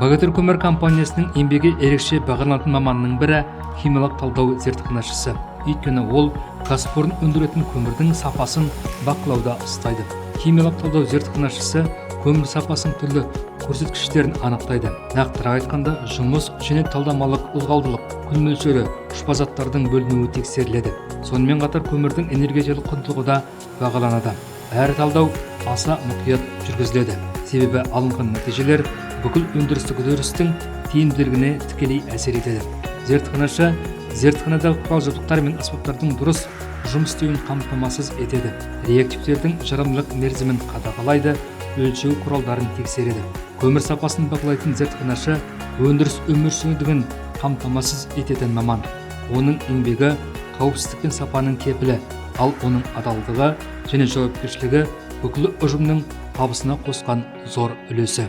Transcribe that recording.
Богатырь көмір компаниясының еңбегі ерекше бағаланатын маманның бірі – химиялық талдау зертханашысы. Өйткені ол кәсіпорын өндіретін көмірдің сапасын бақылауда ұстайды. Химиялық талдау зертханашысы көмір сапасының түрлі көрсеткіштерін анықтайды. Нақтырақ айтқанда, жұмыс және талдамалық ылғалдылық, күл мөлшері, ұшпа заттардың бөлінуі тексеріледі. Сонымен қатар көмірдің энергетикалық құндылығы да бағаланады. Әр талдау аса мұқият жүргізіледі, себебі алынған нәтижелер бүкіл өндірістік үдерістің тиімділігіне тікелей әсер етеді. Зертханашы зертханадағы құрал жабдықтар мен аспаптардың дұрыс жұмыс істеуін қамтамасыз етеді, реактивтердің жарамдылық мерзімін қадағалайды, өлшеу құралдарын тексереді. Көмір сапасын бақылайтын зертханашы – өндіріс өміршеңдігін қамтамасыз ететін маман. Оның еңбегі – қауіпсіздік пен сапаның кепілі, ал оның адалдығы және жауапкершілігі – бүкіл ұжымның табысына қосқан зор үлесі.